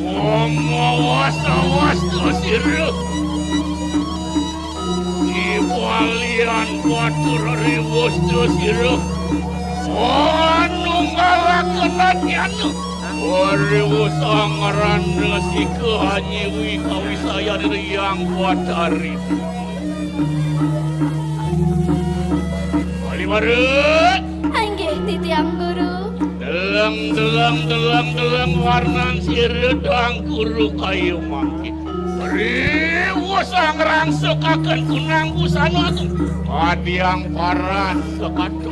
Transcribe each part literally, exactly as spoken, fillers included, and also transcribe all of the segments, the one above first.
Ngomong wasta-wasta sira. Iwalian batur riwasta sira. Anu nggalaken atianu. Riwus angrana sika hanyiwi kawisayan Hyang Batari. Kaliwara. Inggih titiang guru. Deleng, deleng, deleng, deleng, warnan sira dang guru kaya mangke. Riwus ngrangsekaken kunang busana agung. Kadiang paran sekato.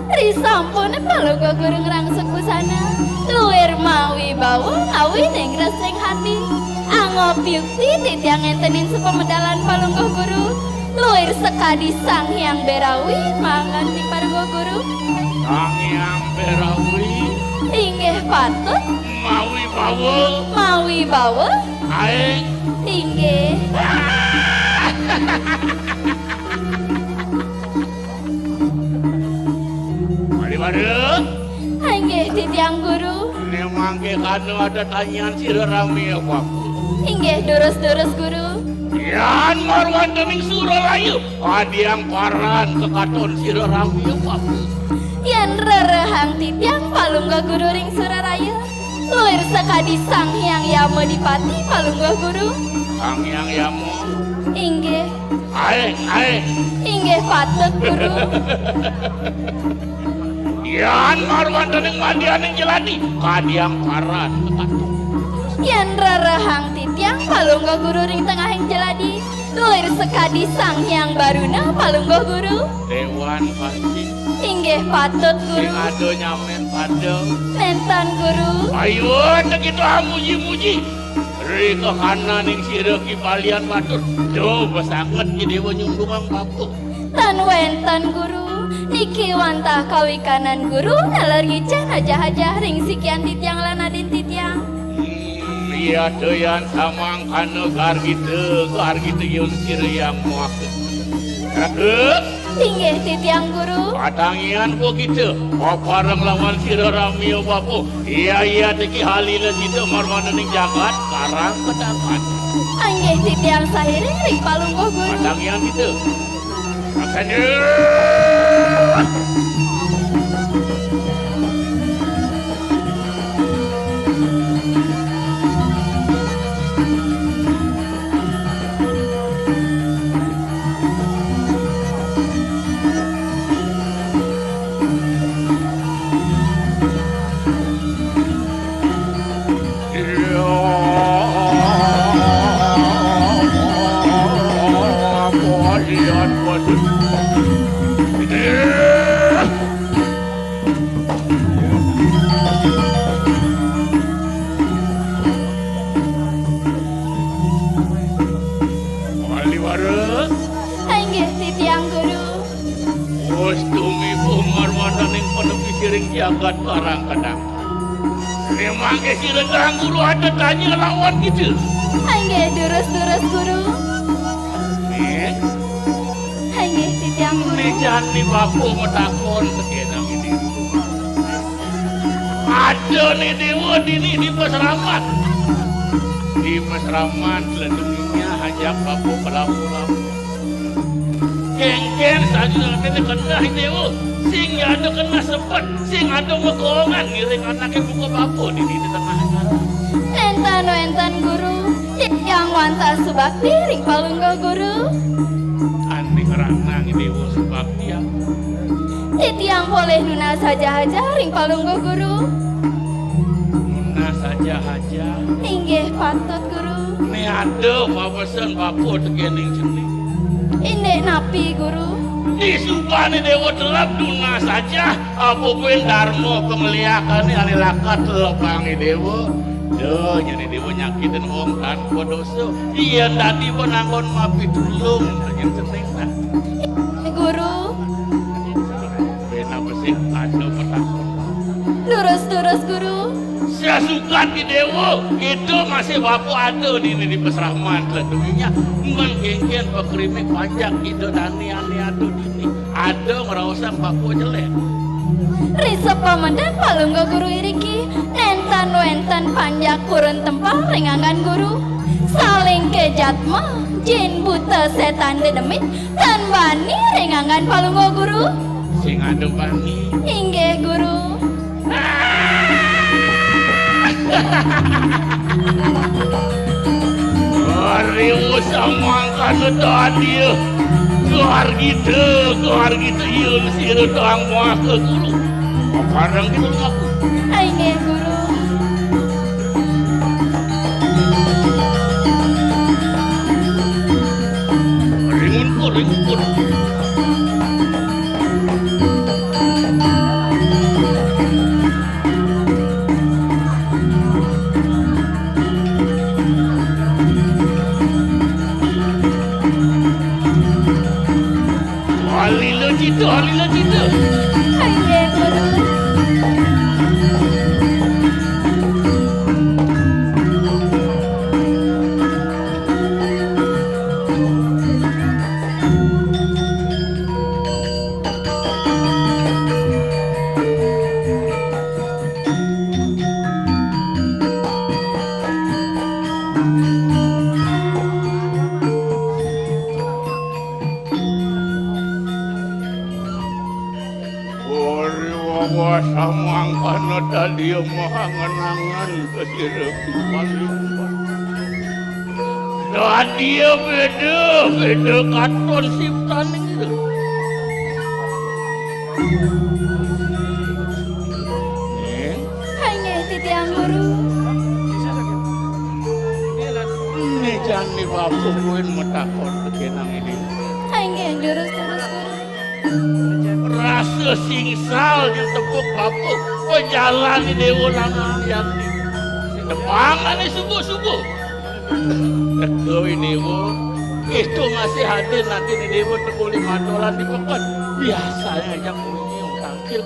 Risampun Palungguh Guru ngrangsuk busana. Luir mawibawa ngawining resning hati. Angob yukti titiang ngentenin sapamedalan Palungguh Guru. Luir sakadi Sang Hyang Berawi manganti Palungguh Guru. Sang Hyang Berawi. Inggih patut. Mawibawa. Mawibawa. Ae. Inggih. Kaliwara. Inggih titiang guru. Né mangké kana ada tanyaan sira rami apa? Inggih durus-durus guru. Yan marwandaning Suralaya, adiang paran kekaton sira rami apa? Yan rerehang titiang Palungguh Guru ring Suralaya. Luir sakadi Sang Hyang Yama Dipati Palungguh Guru. Sang Hyang Yama. Inggih. Ae, ae. Inggih patut guru. Yan marwandaning mandianing jeladi, kadiang paran kekaton. Yan rerehang titiang Palungguh Guru ring tengahing jeladi. Luir sakadi Sang Hyang Baruna Palungguh Guru. Dewan Panci. Inggih patut guru. Sing ada nyamen pada. Nenten guru. Ayo, tegitu amuji-muji. Rika kananing sira kibalian matur. Duh, besanget ki dewa nyumbungang bapa. Tan wenten guru. Niki wantah kawikanan guru naler ngicen ajah-ajah ring sikian titiang lan adin titiang. Iya doyan samangkana gargita, gargita yun sira yang muaka. Raka. Inggih titiang guru. Patangian po kita, papareng lawan sira rami bapa. Iya, iya teki halila kita marwananing jagat, karang kedapat. Inggih titiang sahiring ring Palungguh Guru. Patangian kita. Laksana. Waliwara. Inggih titiang guru. Wus tumiba marwananing panepi siring jagat karang kedang. Memangke sira Kang Guru ada tanya lawan kita? Inggih durus-durus guru. Nih. Inggih titiang guru. Nih jani bapa matakon sekenang ini. Ada nih dewa dini di pasraman. Di pasraman selentunginya hajak bapa pelamu-lamu. Kéngkén saja kéné kenah Déwa. Sing ada kenah sebet, sing ada mekongan ngiring anaké buka bapa di, di tengah jalan. Nénten wénten guru, titiang wantah subakti ring Palungguh Guru. Ané ngranang Déwa subakti apa? Titiang polih nunas saja-saja ring Palungguh Guru. Nunas saja-saja. Inggih patut guru. Né ada pawesen bapa tekéning cening. Indik napi guru? Disubané Déwa telep nunas saja, apa buin darma pangliakané ané lakat telepangé Déwa. Duh, jani Déwa nyakitin wong tanpa dosa. Yén dadi pananggon mapitulung, yén cening nah. Guru. Bena besik ada petang. Lurus-lurus guru. Sasukan di Déwa, kita masih bapa ada di, di, di pasraman telah dunia. Mén kéngkén pakrimik panjak kita tani ané ada dini. Ada ngraosang bapa jelek. Ri sapamedden Palungguh Guru iriki, nénten wénten panjak purun tempal ring anggan Guru. Salingké jatma, jin buta sétan dedemit, tan bani ring anggan Palungguh Guru. Sing ada bani. Inggih, Guru. Ari samangkana dadia. Keluar kita, keluar kita, iya sira tang muah ke Guru. Paparang kita ngaku. Inggih, Guru. Ringun ko, ringun ko. Alila cita, alila cita. Inggih, Guru. Ori wawa samangkana dadia maha ngenangan ka sira pipaling. Dadia beda, beda katon siptaning. Inggih, titiang Guru. Né jani bapuh kuwi matakon tegenang ini. Inggih, durus, durus, Guru. Rasa singsal di tepuk bapuh. Pejalan di Dewa Lanang Yanti. Tepangane subuh-subuh. Teka i Dewa. Itu masih hadir nanti di Dewa tepuli matolan di peken. Biasanya ajak bunyi tangkil.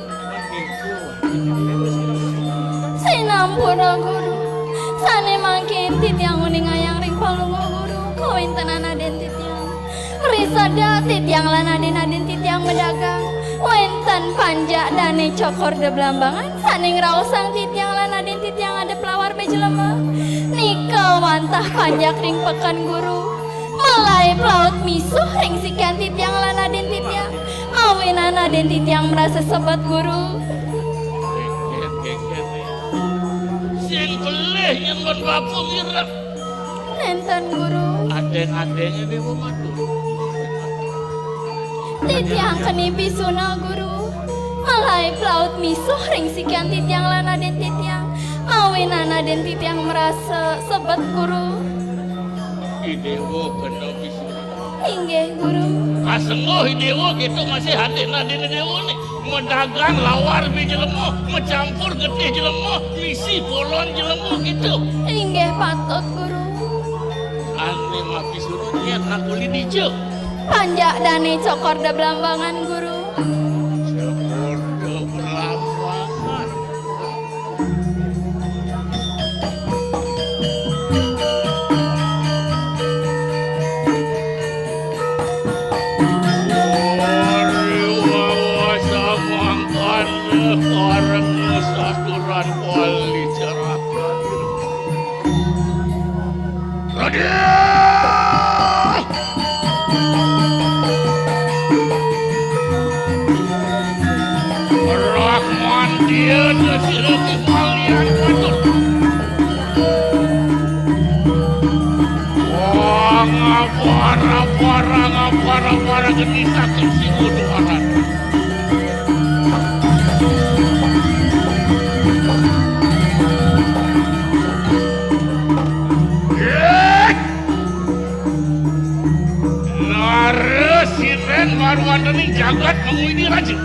Sinampura Guru, sane mangkin titiang uningayang ring Palungguh Guru, kawentenan aden titiang. Risada titiang lan aden-aden titiang madagang, wenten panjak dane cokor de blambangan, sane ngraosang titiang lan aden titiang adep lawar bejelema. Nika wantah panjak ring peken Guru. Malaib laut misuh ring sikian titiang lan aden titiang. Mawinan aden titiang marasa sebet, Guru. Sing pelih nyen ban bapa mireng. Nenten, Guru. Adeng-adenge dewa matur. Titiang keni pisuna, Guru. Malaib laut misuh ring sikian titiang lan aden titiang. Mawinan aden titiang marasa sebet, Guru. I Dewa kena pisuna. Inggih, Guru. Kasengguh i Dewa kita masih hadir nadine Dewa ni. Medagang lawar bi jelema, mencampur getih jelema, misi bolon jelema kita. Inggih patut, Guru. Ane mapi suruh niat nak uli dija. Panjak dane cokor de blambangan, Guru. Cokor de blambangan. Raden! Rahman dia sira ki malian patut. Wah, ngapara, para, ngapara, para geni sakit si kudu aran. Nara siren maruandaning jagat mangwini raja.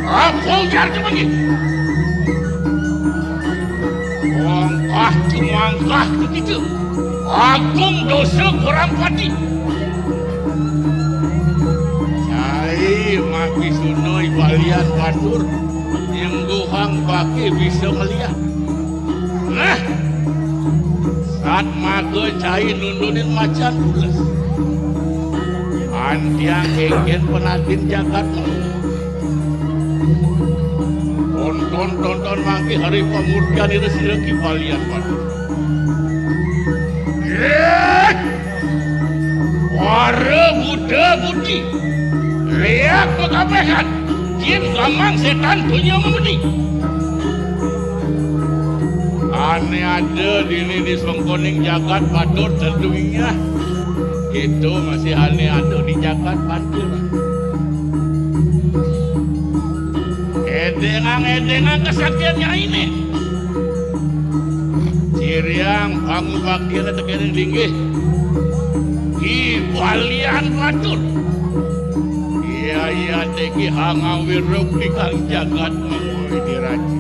Apa ujar tumanggi? Wongkah tumangkah kita. Agung dosa kurang pati. Cai maki sunoi balian batur. Nyengguhang baki bisa melihat. Nah, satmaga cai nundunin macan pules. Antiang énggén penadin jagat. Tonton, tonton mangké hari pamurtian ira sira Ki Balian Batur. Yéh! Para Buddha Budi, léak makabéhan, jin gaman sétan donya mamudi. Ané ada dini di sengkoning jagat Batur tentunya. Itu masih ané ada di jagat Batur. Édéngang-édéngang kesaktian nyainé. Siriang pangubaktiné tekéning linggih. Ki Balian Batur. Iya, iya, teki hangawiruk di kang jagat mangwidi raja.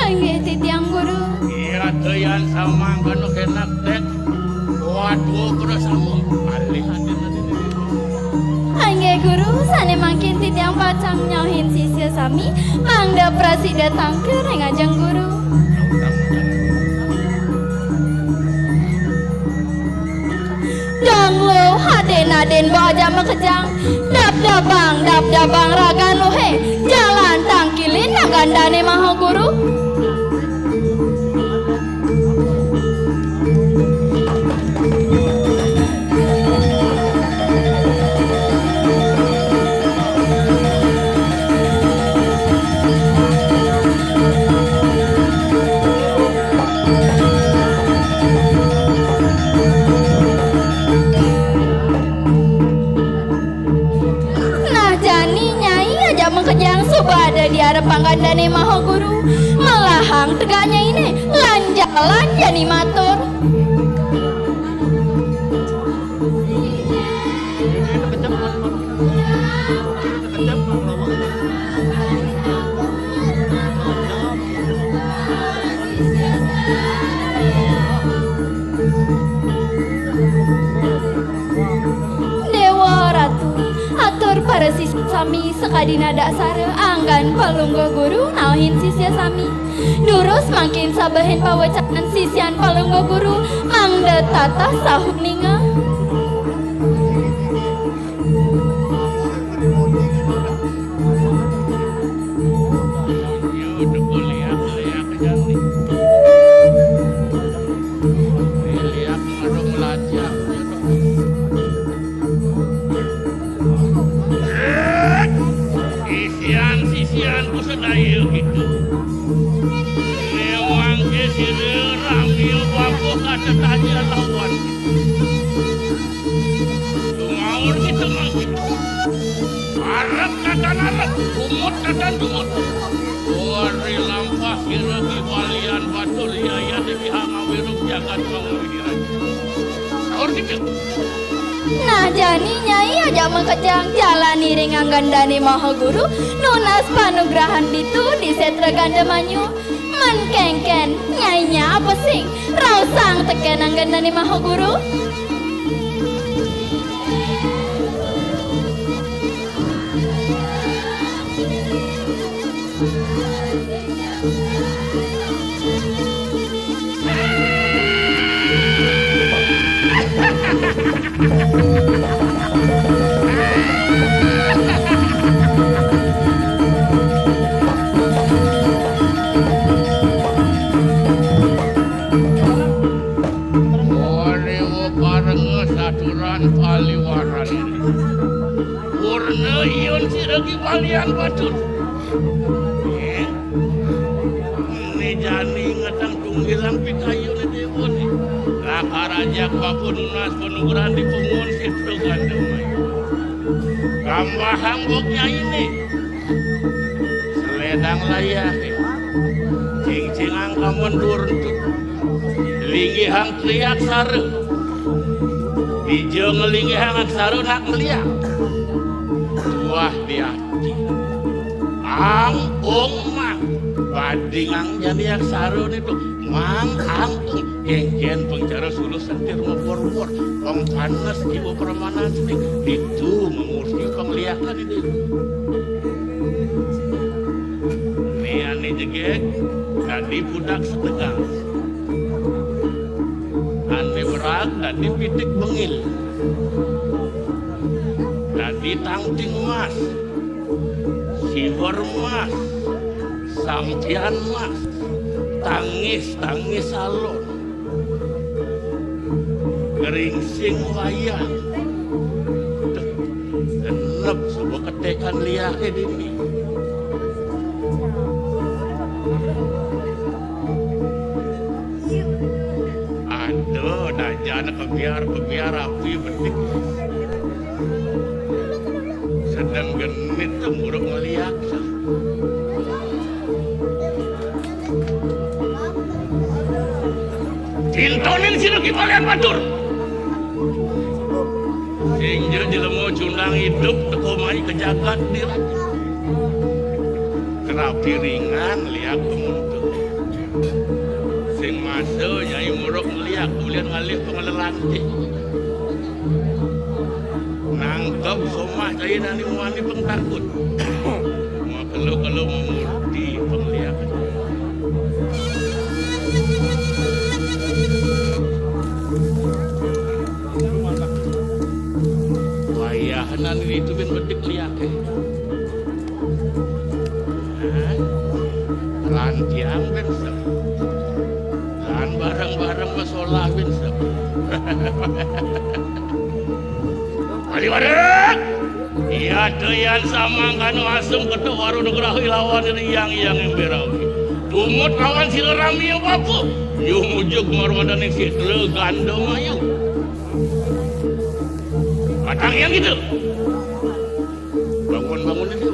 Inggih titiang guru. Iya, dayan samangkana kenak tek. Waduh, kena sama. Alih hati nanti. Inggih guru, sané mangkin titiang pacang nyauhin sisya sami, mangda prasida tangkir ring ajeng guru. Dong luh, adin-adin mbok aja makejang. Dab-dabang, dab-dabang ragan luhé. Jalan tangkilin nang gandané Maha Guru. Nah, jani Nyai aja makejang suba ada di arep panggandané Maha Guru, melahang tegak Nyainé, lan jalan jani matur. Déwa Ratu, atur para sisya sami sakadi nadak sara anggan Palungguh Guru nauhin sisya sami. Durus mangkin sabahin pawecanan sisyan Palungguh Guru mangda tatah sahuninga. Sisian-sisianku sadaya gitu. Néwangké sira ramil wabuh katetanya lawan. Lumaur kita mangkit. Arep katan arep, umut katan umut. Wari lampah kira Ki Balian Batur yayat iki hangawiruk jagat mangawini raja. Saur kita. Nah, jani Nyai aja makejang jalan iring anggandané Maha Guru, nunas panugrahan ditu di Sétra Gandamanyu. Men kénkén, Nyai nya apa sing raosang tekén anggandané Maha Guru? Parewa parenga saturan paliwaran. Purna iun sira Ki Balian Batur. Nggih. Né jani ngetang tunggilang pikayuné déwané. Lakar ajak bapa nunas panugrahan di pungun Sétra Gandamayu. Kambahang bok nyainé. Selédang layahé. Cingcingang kamun durentut. Linggihang triaksara. Dija nglinggihang aksara nak ngeliak. Wah, di ati. Ang, ong, mang. Badingang jani aksara nitu. Mang, ang, ong. Kénkén pang cara suluh sentir mabor-bor. Pang panas jiwa pramanan sini. Ditu mamurti pangliakan ini. Né ané jegég, dadi budak setegal. Ané berag, dadi pitik bengil. Dadi tangting mas. Siwer mas. Sampian mas. Tangis, tangis alon. Geringsing wayah. Duh, genep suba ketekan liaké dini. Aduh, dajana kebiar-kebiar api bedik. Sedeng genit tuh muruk ngeliak. Cintonin sira ki palian batur. Sing ja jelema cundang idup teka mai ka jagat dirati. Kerapi ringan liak pemuda. Sing masa Nyai Muruk ngeliak ulian ngalih pangelelanti. Nangkep somah cai nani muani pengtakut. Makelo-kelo mamurti pengliak. Wayahna nitu bin bedik liaké. Hah? Lan tiang bin sep. Lan bareng-bareng masolah bin sep. Kali bareng. Iya, tuyan samangkana asung ketuk waru nugrahi lawan ri yang yang emberawi. Tumut lawan silaramia bapa. Yumujuk marwadaning sitra ganda mayu. Matang yang gitu. Bangun-bangun itu.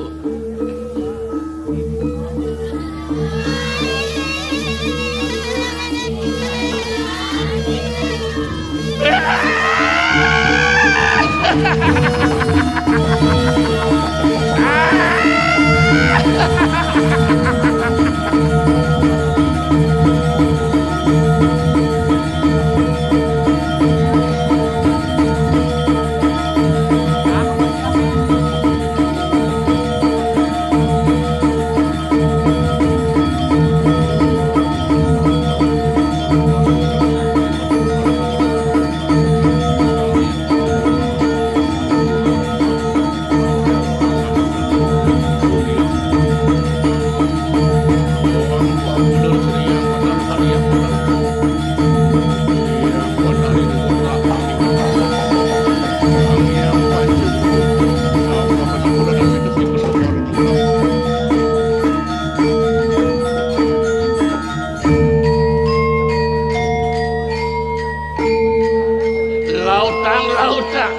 Lautang, lautang.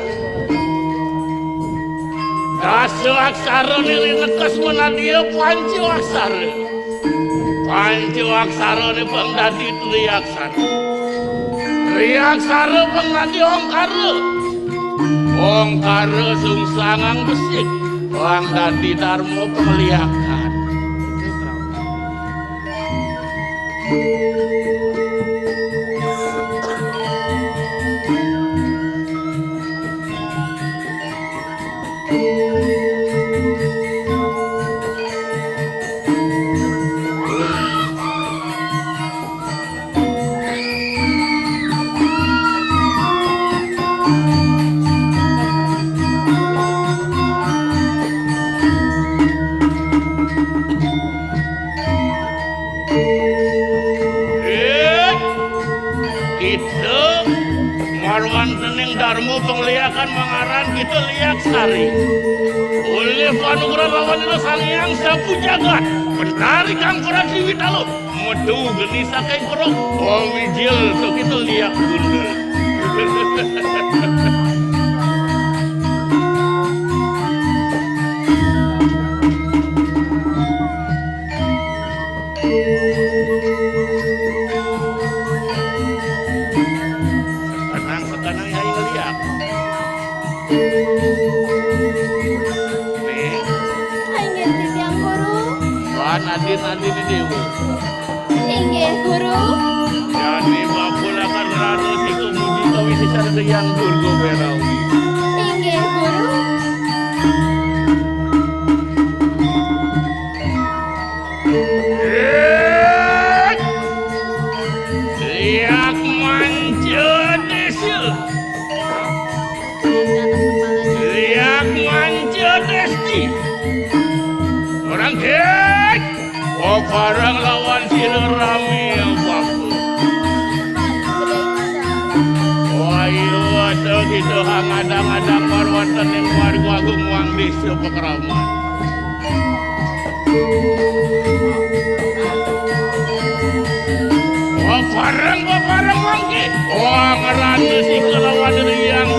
Dasa aksara ni rinekes menadia panca aksara. Panca aksara ni pang dadi tri aksara. Tri aksara pang dadi ongkara. Ongkara sungsangang besik pang dadi darma pengliakan. Eh, kita marwantening darma pengliakan mangaran kita liak sari. Oleh panugrahan lawan ira Sang Hyang Sapu Jagat, Bendari Kang Pratiwi Taluh, metu geni saking pura, pamijil to kita liak gundul. Sekenang, sekenang, Nyai ngeliak. Né Adin-adin Dewa. Inggih, Guru. Jani bakulaken rados iku muji kawisesan Hyang Durga Berawi. Inggih, Guru. Liak manca desa. Liak manca desti. Orang dek. Oh, barang lawan sira rame apa? Wah, iya, waduh, kita ngadang-ngadang marwatan ning warga agung wang desa Pekraman. Wah, bareng, wah, bareng wong ki. Wah, ngerane si kelawan Hyang